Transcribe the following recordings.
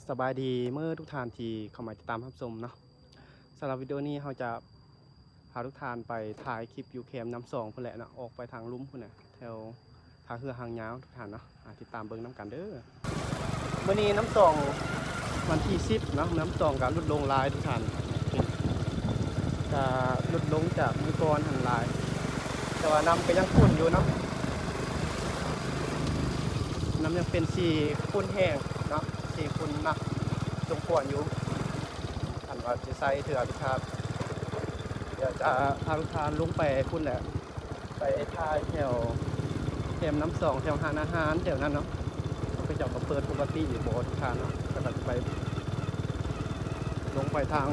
ສະບາຍດີເໝິດທຸກທ່ານທີ່ເຂົ້າມາຕິດຕາມຮັບຊົມເນາະ. ສຳລັບວິດີໂອນີ້ເຮົາຈະພາທຸກທ່ານໄປຖ່າຍຄລິບຢູ່ແຄມນ້ຳສອງພຸ້ນແຫຼະເນາະ, ອອກໄປທາງລຸ່ມພຸ້ນນະ ແຖວທ່າເຮືອຫາງຍາວທຸກທ່ານເນາະ. ອ່າ ຕິດຕາມເບິ່ງນຳກັນເດີ້. ມື້ນີ້ນ້ຳສອງວັນທີສິບເນາະ, ນ້ຳສອງກໍຫຼຸດລົງຫຼາຍທຸກທ່ານ, ກໍຫຼຸດລົງຈາກມື້ກ່ອນຫັ້ນຫຼາຍ, ແຕ່ວ່ານ້ຳກໍຍັງຂຸ່ນຢູ່ເນາະ, ນ້ຳຍັງເປັນສີຂຸ່ນແຫ້ງເນາະ, ສີຂຸ່ນໜັກສົມຄວນຢູ່. ຄັນວ່າຊິໃສ່ເທື່ອທຸກທ່ານ, ດຽວຈະພາທຸກທ່ານລົງໄປພຸ້ນແຫຼະ. ໄປຖ່າຍແຖວແຄມນ້ຳສອງ ແຖວຮ້ານອາຫານແຖວນັ້ນເນາະ, ເຂົາເຈົ້າກໍເປີດປົກກະຕິຢູ່ບໍ່ທຸກທ່ານເນາະ. ແລ້ວກໍຈະໄປ ລົງໄປທາງ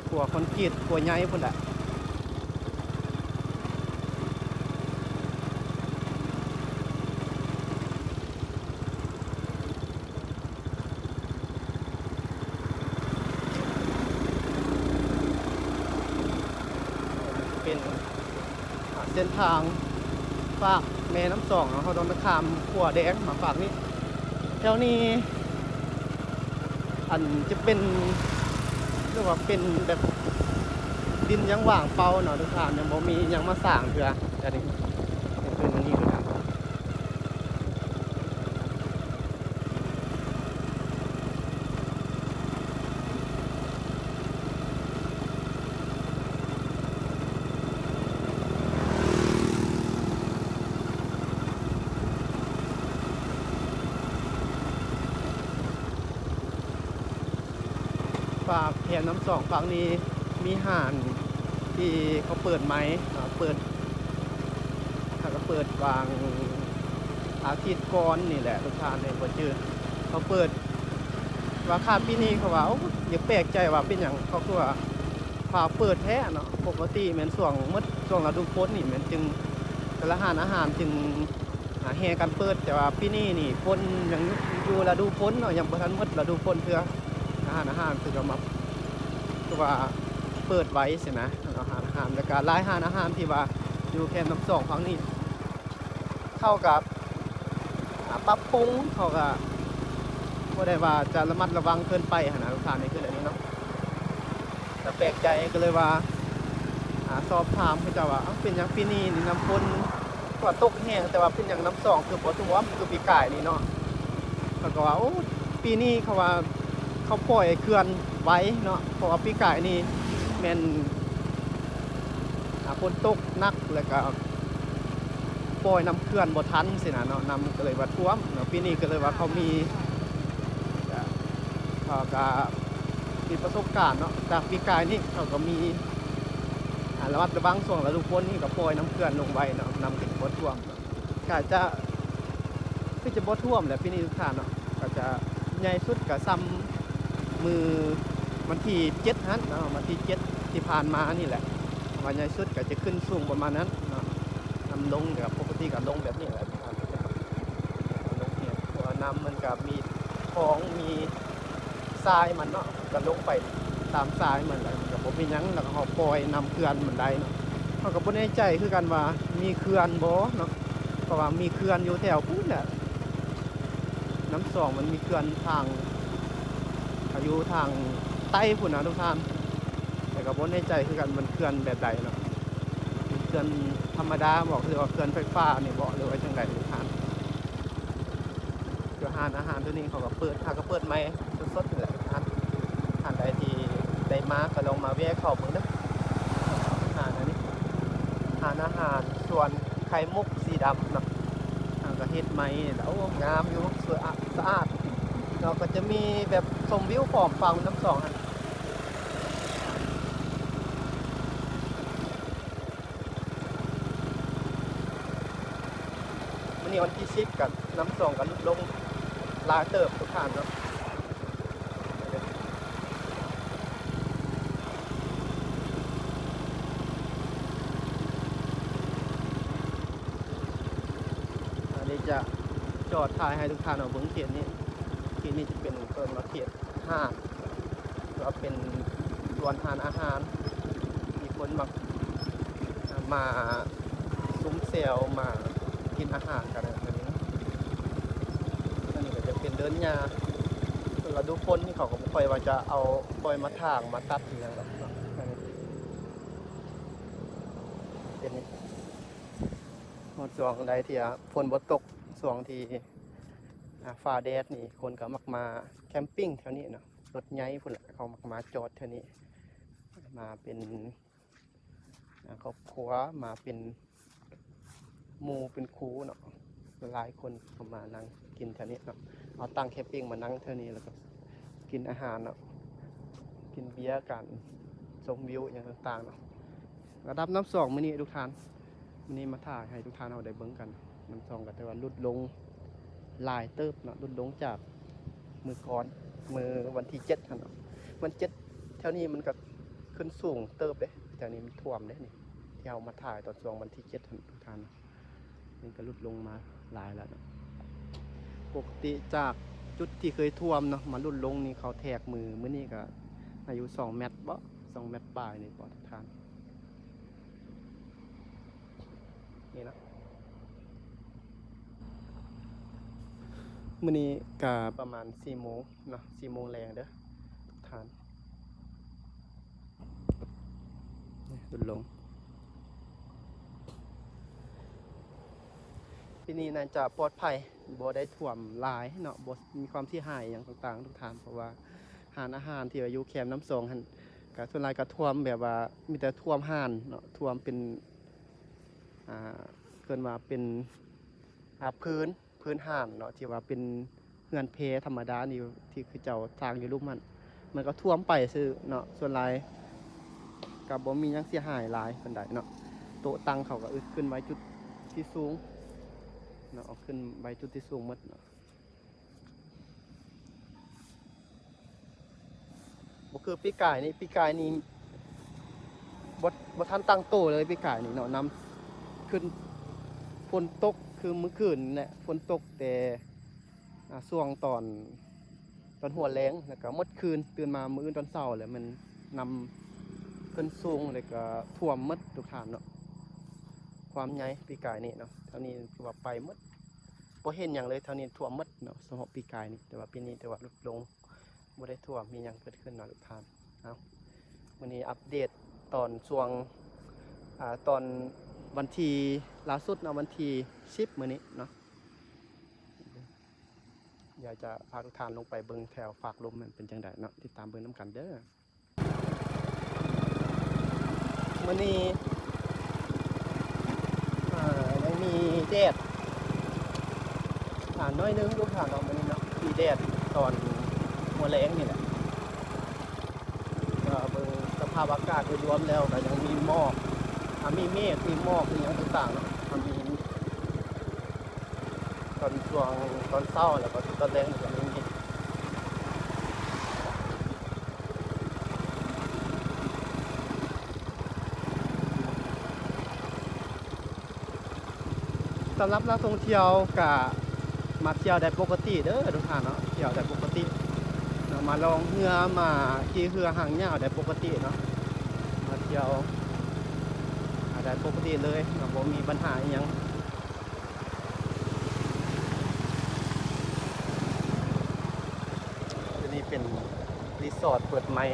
ຂົວຄອນກຣີດ ຂົວໃຫຍ່ພຸ້ນແຫຼະ. ເປັນ ອ່າ ເສັ້ນທາງຟາກແມ່ນ້ຳສອງເນາະ, ເຮົາຕ້ອງຂ້າມຂົວແດງມາຟາກນີ້. ແຖວນີ້ ອັນ ຈະເປັນ ຫຼືວ່າເປັນແບບດິນຍັງວ່າງເປົ່າເນາະທຸກທ່ານ, ຍັງບໍ່ມີຫຍັງມາສ້າງເທື່ອ. ແຖວນີ້ເປັນ ເປັນອັນນີ້ເລີຍນະ. ຟາກແຄມນ້ຳສອງຟາກນີ້ ມີຮ້ານທີ່ເຂົາເປີດໃໝ່ເນາະ, ເປີດ ເຂົາກໍເປີດຫວ່າງອາທິດກ່ອນນີ້ແຫຼະ ລູກຄ້ານີ້ບໍ່ຈື່. ເຂົາເປີດວ່າຄ້າປີນີ້ ເຂົາວ່າ ໂອ້ ຢາກແປກໃຈວ່າເປັນຫຍັງເຂົາຄືວ່າຟ້າວເປີດແທ້ເນາະ, ປົກກະຕິແມ່ນຊ່ວງໝົດ ຊ່ວງລະດູຝົນນີ້ແມ່ນຈຶ່ງ ແຕ່ລະຮ້ານອາຫານຈຶ່ງ ອ່າ ແຫ່ກັນເປີດ, ແຕ່ວ່າປີນີ້ນີ້ຝົນຍັງຢູ່ລະດູຝົນເນາະ, ຍັງບໍ່ທັນໝົດລະດູຝົນເທື່ອ. ຮ້ານອາຫານຄືກໍມາ ຄືວ່າເປີດໄວຊີ້ນະ, ຮ້ານອາຫານ ແລ້ວກໍຫຼາຍຮ້ານອາຫານທີ່ວ່າຢູ່ແຄມນ້ຳສອງຝັ່ງນີ້ ເຂົາກໍ ອ່າ ປັບປຸງ, ເຂົາກໍບໍ່ໄດ້ວ່າຈະລະມັດລະວັງເກີນໄປຫັ້ນນະ ລູກຄ້ານີ້ຄືແບບນີ້ເນາະ. ກໍແປກໃຈ ກໍເລີຍວ່າ ອ່າ ສອບຖາມເຂົາເຈົ້າວ່າ ເອົ້າ ເປັນຫຍັງປີນີ້ນີ້ນ້ຳຝົນກໍຕົກແຮງ ແຕ່ວ່າເປັນຫຍັງນ້ຳສອງຄືບໍ່ຖ້ວມຄືປີກາຍນີ້ເນາະ? ເຂົາກໍວ່າ ໂອ້ ປີນີ້ເຂົາວ່າເຂົາປ່ອຍເຂື່ອນໄວເນາະ, ເພາະວ່າປີກາຍນີ້ແມ່ນ ອ່າ ຝົນຕົກໜັກ ແລ້ວກໍປ່ອຍນ້ຳເຂື່ອນບໍ່ທັນຊີ້ນະເນາະ, ນ້ຳກໍເລີຍວ່າຖ້ວມເນາະ. ປີນີ້ກໍເລີຍວ່າເຂົາມີ ເຂົາກໍ ມີປະສົບການເນາະ ຈາກປີກາຍນີ້ ເຂົາກໍມີ ອ່າ ລະມັດລະວັງຊ່ວງລະດູຝົນນີ້ ກໍປ່ອຍນ້ຳເຂື່ອນລົງໄວເນາະ, ນ້ຳກໍຈະບໍ່ຖ້ວມເນາະ. ກະຈະ ຄືຈະບໍ່ຖ້ວມແຫຼະປີນີ້ ທຸກທ່ານເນາະ, ກະຈະໃຫຍ່ສຸດກະຊ່ຳມື້ວັນທີເຈັດຫັ້ນເນາະ, ວັນທີເຈັດທີ່ຜ່ານມານີ້ແຫຼະ ວ່າໃຫຍ່ສຸດກະຈະຂຶ້ນສູງປະມານນັ້ນເນາະ. ນ້ຳລົງກະປົກກະຕິກະລົງແບບນີ້ແຫຼະ ລົງເຮງ ເພາະວ່ານ້ຳມັນກະມີຂອງມີ ຊາຍມັນເນາະ, ກໍລົງໄປຕາມຊາຍມັນແຫຼະ, ມັນກໍບໍ່ເປັນຫຍັງ, ແລ້ວກໍເຮົາປ່ອຍນ້ຳເຂື່ອນມັນໄດ້ເນາະ. ເຮົາກໍບໍ່ແນ່ໃຈຄືກັນວ່າມີເຂື່ອນບໍ່ເນາະ, ເພາະວ່າມີເຂື່ອນຢູ່ແຖວພຸ້ນແຫຼະ, ນ້ຳສອງມັນມີເຂື່ອນທາງ ຢູ່ທາງໃຕ້ພຸ້ນນະທຸກທ່ານ, ແຕ່ກໍບໍ່ແນ່ໃຈຄືກັນ ມັນເຂື່ອນແບບໃດເນາະ, ເຂື່ອນທຳມະດາບໍ ຫຼືວ່າເຂື່ອນໄຟຟ້ານີ້ບໍ ຫຼືວ່າຈັ່ງໃດທຸກທ່ານ. ຄືຮ້ານອາຫານໂຕນີ້ເຂົາກໍເປີດ ຫາກໍເປີດໃໝ່ສົດໆນີ້ແຫຼະ. ທ່ານ ທ່ານໃດທີ່ໄດ້ມາກໍລອງມາແວະເຂົ້າເບິ່ງເດີ້. ຮ້ານອັນນີ້ ຮ້ານອາຫານສວນໄຂ່ມຸກສີດຳເນາະ, ເຂົາກໍເຮັດໃໝ່ແລ້ວ ໂອ້ ງາມຢູ່ ສະອາດ ສະອາດເນາະ. ກໍຈະມີແບບຊົມວິວພ້ອມຝັ່ງນ້ຳສອງຫັ້ນ. ມື້ນີ້ວັນທີສິບ ກໍນ້ຳສອງກໍຫຼຸດລົງຫຼາຍເຕີບທຸກທ່ານເນາະ. ອັນນີ້ຈະຈອດຖ່າຍໃຫ້ທຸກທ່ານເອົາເບິ່ງເຂດນີ້, ເຂດນີ້ຈະເປັນ ເອີ້ນວ່າເຂດ ຮ້ານ ກໍເປັນສວນຮ້ານອາຫານທີ່ຄົນມັກມາຊຸມແຊວ ມາກິນອາຫານກັນແບບນີ້ເນາະ. ອັນນີ້ກໍຈະເປັນເດີ່ນຫຍ້າ ເພິ່ນ ລະດູຝົນນີ້ເຂົາກໍບໍ່ຄ່ອຍວ່າຈະເອົາ ຄ່ອຍມາຖາງມາຕັດອີ່ຫຍັງດອກເນາະ. ອັນນີ້ເປັນຮອດຊ່ວງໃດທີ່ ອາ ຝົນບໍ່ຕົກ ຊ່ວງທີ່ ອາ ຟ້າແດດນີ້ ຄົນກໍມັກມາແຄມປິງແຖວນີ້ເນາະ. ລົດໃຫຍ່ພຸ້ນແຫຼະ ເຂົາມັກມາຈອດແຖວນີ້ ມາເປັນ ອາ ຄອບຄົວ ມາເປັນໝູ່ເປັນຄູ່ເນາະ. ຫຼາຍຄົນເຂົາມານັ່ງກິນແຖວນີ້ເນາະ ເອົາຕັ້ງແຄມປິງມານັ່ງແຖວນີ້ ແລ້ວກໍກິນອາຫານເນາະ ກິນເບຍກັນ ຊົມວິວຫຍັງຕ່າງໆເນາະ. ລະດັບນ້ຳຊອງມື້ນີ້ທຸກທ່ານ ມື້ນີ້ມາຖ່າຍໃຫ້ທຸກທ່ານເຮົາໄດ້ເບິ່ງກັນ. ນ້ຳຊອງກໍຖືວ່າຫຼຸດລົງຫຼາຍເຕີບເນາະ ຫຼຸດລົງຈາກມື້ກ່ອນ ມື້ວັນທີເຈັດຫັ້ນເນາະ. ວັນເຈັດແຖວນີ້ມັນກໍຂຶ້ນສູງເຕີບເດ້ ແຖວນີ້ມັນຖ້ວມເດ້ນີ້ ທີ່ເຮົາມາຖ່າຍຕອນຊ່ວງວັນທີເຈັດຫັ້ນທຸກທ່ານເນາະ. ມັນກໍຫຼຸດລົງມາຫຼາຍແລ້ວເນາະ ປົກກະຕິຈາກຈຸດທີ່ເຄີຍຖ້ວມເນາະ ມາຫຼຸດລົງນີ້ ເຂົາແທກມື້ ມື້ນີ້ກໍອາຍຸສອງແມັດບໍ ສອງແມັດປາຍນີ້ບໍທຸກທ່ານ. ນີ້ເນາະ ມື້ນີ້ກະປະມານສີ່ໂມງເນາະ ສີ່ໂມງແລງເດີທ່ານ. ຫຼຸດລົງ ປີນີ້ໜ້າຈະປອດໄພ ບໍ່ໄດ້ຖ້ວມຫຼາຍເນາະ ບໍ່ມີຄວາມເສຍຫາຍຫຍັງຕ່າງໆທຸກທ່ານ ເພາະວ່າຮ້ານອາຫານທີ່ວ່າຢູ່ແຄມນ້ຳຊອງຫັ້ນ ກະສ່ວນຫຼາຍກະຖ້ວມ ແບບວ່າມີແຕ່ຖ້ວມຮ້ານເນາະ ຖ້ວມເປັນ ອ່າ ເອີ້ນວ່າເປັນ ອ່າ ພື້ນ ພື້ນຮ້ານເນາະ ທີ່ວ່າເປັນເຮືອນແພທຳມະດານີ້ ທີ່ເຂົາເຈົ້າສ້າງຢູ່ລຸ່ມຫັ້ນ ມັນກໍຖ້ວມໄປຊື່ເນາະ. ສ່ວນຫຼາຍກໍບໍ່ມີຫຍັງເສຍຫາຍຫຼາຍປານໃດເນາະ. ໂຕະຕັ່ງເຂົາກໍເອົາຂຶ້ນໄວ້ຈຸດທີ່ສູງເນາະ ເອົາຂຶ້ນໄວ້ຈຸດທີ່ສູງໝົດເນາະ. ບໍ່ຄືປີກາຍນີ້ ປີກາຍນີ້ບໍ່ ບໍ່ທັນຕັ້ງໂຕເລີຍ ປີກາຍນີ້ເນາະ ນ້ຳຂຶ້ນ ຝົນຕົກຄືມື້ຄືນນີ້ແຫຼະ ຝົນຕົກແຕ່ ອ່າ ຊ່ວງຕອນ ຕອນຫົວແລງ ແລ້ວກໍໝົດຄືນ ຕື່ນມາມື້ອື່ນຕອນເຊົ້າ ແລ້ວມັນນ້ຳຂຶ້ນສູງ ແລ້ວກໍຖ້ວມໝົດທຸກທ່ານເນາະ. ຄວາມໃຫຍ່ປີກາຍນີ້ເນາະ ແຖວນີ້ຖືວ່າໄປໝົດ ບໍ່ເຫັນຫຍັງເລີຍ ແຖວນີ້ຖ້ວມໝົດເນາະ ສະເພາະປີກາຍນີ້. ແຕ່ວ່າປີນີ້ຖືວ່າຫຼຸດລົງ ບໍ່ໄດ້ຖ້ວມ ມີຫຍັງເກີດຂຶ້ນເນາະທຸກທ່ານ. ເອົາ ມື້ນີ້ອັບເດດຕອນຊ່ວງ ອ່າ ຕອນວັນທີ ລ່າສຸດເນາະ ວັນທີສິບມື້ນີ້ເນາະ. ດຽວຈະພາທຸກທ່ານລົງໄປເບິ່ງແຖວຟາກລຸ່ມ ມັນເປັນຈັ່ງໃດເນາະ ຕິດຕາມເບິ່ງນຳກັນເດີ. ມື້ນີ້ ເອີ ຍັງມີແດດ ອ່າ ໜ້ອຍໜຶ່ງຢູ່ທ່ານເນາະ ມື້ນີ້ເນາະ ມີແດດຕອນຫົວແລງນີ້ແຫຼະ. ກໍເບິ່ງສະພາບອາກາດໂດຍລວມແລ້ວ ກໍຍັງມີໝອກ ອ່າ ມີເມກ ມີໝອກ ມີຫຍັງຕ່າງໆເນາະ ກໍມີ ຕອນຊ່ວງຕອນເຊົ້າ ແລ້ວກໍຕອນແລງກໍມີ. ສຳລັບນັກທ່ອງທ່ຽວກໍມາທ່ຽວໄດ້ປົກກະຕິເດີທຸກທ່ານເນາະ ທ່ຽວໄດ້ປົກກະຕິເນາະ ມາລ່ອງເຮືອ ມາຂີ່ເຮືອຫາງຍາວໄດ້ປົກກະຕິເນາະ ມາທ່ຽວໄດ້ປົກກະຕິເລີຍເນາະ ບໍ່ມີບັນຫາອີ່ຫຍັງ. ອັນນີ້ເປັນຣີສອດເປີດໃໝ່.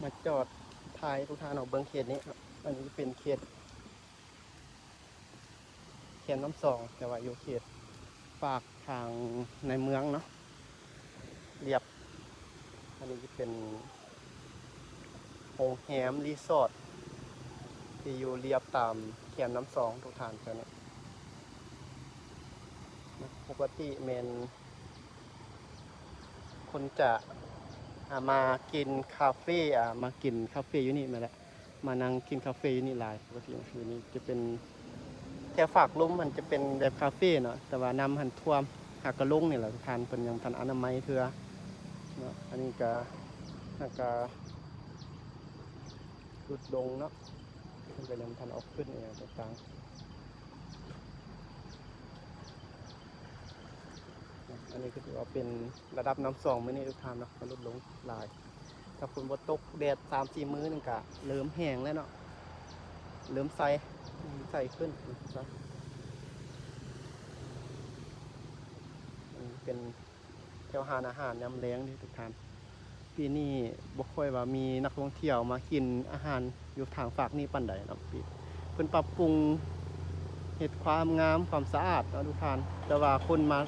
ມາຈອດຖ່າຍໃຫ້ພວກທ່ານເຮົາເບິ່ງເຂດນີ້ເນາະ ອັນນີ້ເປັນເຂດ ແຄມນ້ຳຊອງ ແຕ່ວ່າຢູ່ເຂດຟາກທາງໃນເມືອງເນາະ ລຽບ ອັນນີ້ຈະເປັນໂຮງແຮມ ຣີສອດ ທີ່ຢູ່ລຽບຕາມແຄມນ້ຳຊອງ ທຸກທ່ານ ແຖວນີ້ ປົກກະຕິແມ່ນ ຄົນຈະ ອ່າ ມາກິນຄາເຟ ອ່າ ມາກິນຄາເຟຢູ່ນີ້ແມ່ນແຫຼະ ມານັ່ງກິນຄາເຟຢູ່ນີ້ຫຼາຍ. ປົກກະຕິຢູ່ນີ້ຈະເປັນ ແຖວຟາກລຸ່ມມັນຈະເປັນແບບຄາເຟເນາະ ແຕ່ວ່ານ້ຳຫັ້ນຖ້ວມ ຫາກະລົງນີ້ແຫຼະ ທ່ານ ເພິ່ນຍັງບໍ່ທັນອະນາໄມເທື່ອເນາະ. ອັນນີ້ກະ ຫາກະຫຼຸດລົງເນາະ ເພິ່ນກະຍັງບໍ່ທັນເອົາຂຶ້ນອີ່ຫຍັງຕ່າງໆ. ອັນນີ້ກະຖືວ່າເປັນລະດັບນ້ຳຊອງມື້ນີ້ ທຸກທ່ານເນາະ ກະຫຼຸດລົງຫຼາຍ. ຖ້າຝົນບໍ່ຕົກ ແດດສາມສີ່ມື້ນີ້ກະເລີ່ມແຫ້ງແລ້ວເນາະ ເລີ່ມໃສ ໃສຂຶ້ນ ເປັນແຖວຮ້ານອາຫານຍາມແລງເດ້ ທຸກທ່ານ. ປີນີ້ບໍ່ຄ່ອຍວ່າມີນັກທ່ອງທ່ຽວມາກິນອາຫານຢູ່ທາງຟາກນີ້ປານໃດເນາະ. ເພິ່ນປັບປຸງເຮັດຄວາມງາມ ຄວາມສະອາດເນາະ ທຸກທ່ານ ແຕ່ວ່າຄົນມາ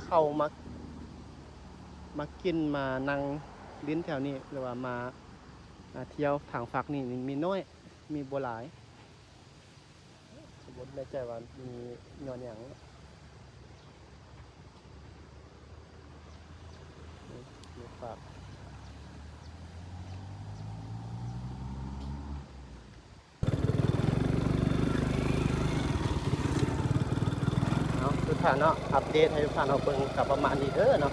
ເຂົ້າມາ ມາກິນ ມານັ່ງຫຼິ້ນແຖວນີ້ ຫຼືວ່າມາ ອ່າ ທ່ຽວທາງຟາກນີ້ ມີ ມີໜ້ອຍ ມີບໍ່ຫຼາຍ. ບໍ່ແນ່ໃຈວ່າມີຍ້ອນຫຍັງເນາະ. ນີ້ ມີຝາກ ເອົາ ທຸກທ່ານເນາະ ອັບເດດໃຫ້ທຸກທ່ານເຮົາເບິ່ງກະປະມານນີ້ເດີເນາະ.